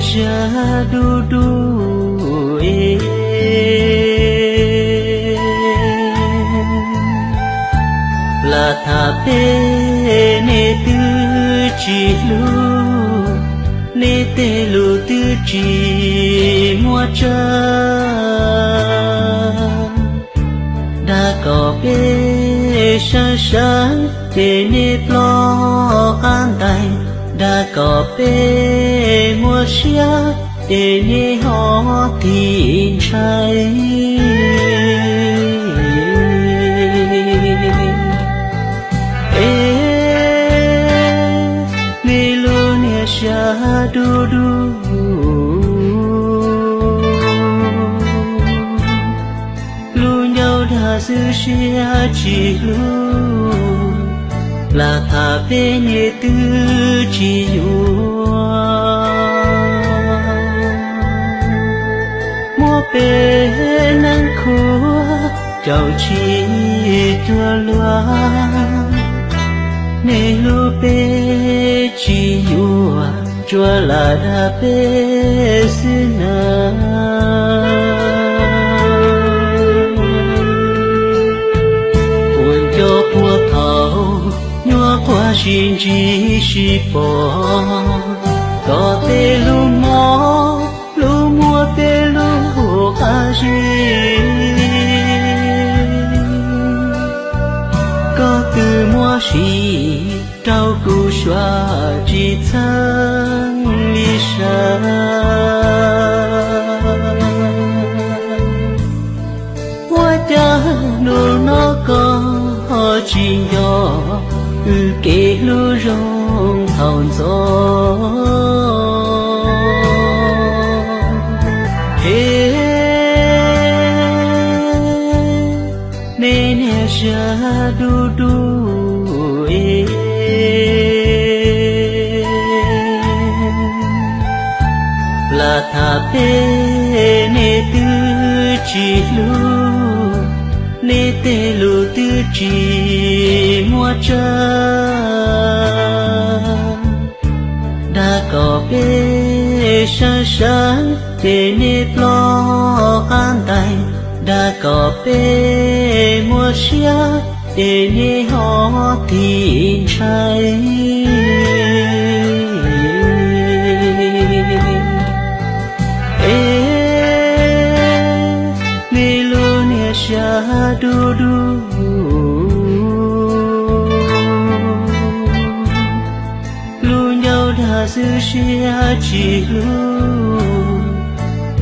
Siab dub dub es, lam tham peb nej twb tsis hlub, nej tej lus twb tsis muaj tsab. Dag kom peb sab sab ces nej plob qab ntais, dag kom peb muaj siab ces nej ho tig ntshai. Es nej lub niag siab dub dub, lub ncauj dag xwb siab tsis hlub, lam tham peb nej twb tsis yuav. Muab peb neeb khuab caum tsis cuag luag, nej hlub peb tsis yuam, tsuas lam dag peb xwb na. Puas nco puag thaum nyuam qhuav sib ntsib sib pom, koj tej lub mob lub muag tej lub qab zib, koj twb muab sim rau kuv suav tsis txheeb li sab. Ua cas hnub no koj ho tsis nco wb kev hlub zoo thaum ntxov? He, nej niag siab dub dub es, lam tham peb nej twb tsis hlub, nej tej lus twb tsis muaj tsab. Dag kom peb sab sab ces nej plob qab ntais, dag kom peb muaj siab ces nej ho tig ntshai. Es nej lub niag siab dub dub, lub ncauj dag xwb siab tsis hlub,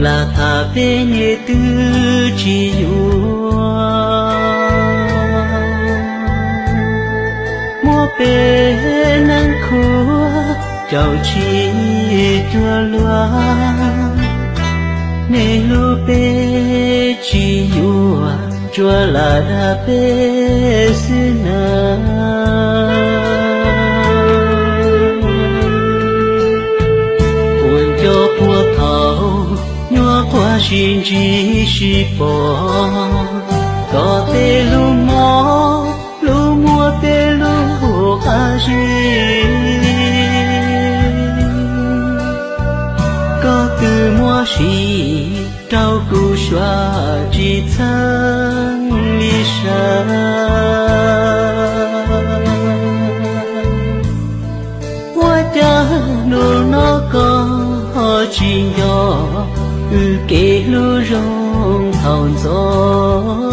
lam tham peb nej twb tsis yuav. Muab peb neeb khuab caum tsis cuag luag, nej hlub peb tsis yuam, tsuas lam dag peb xwb na. Puas nco puag thaum nyuam qhuav sib ntsib sib pom, koj tej lub mob lub muag tej lub qab zib, koj twb muab sim rau kuv suav tsis txheeb li sab. Ua cas hnub no koj ho tsis nco wb kev hlub zoo thaum ntxov?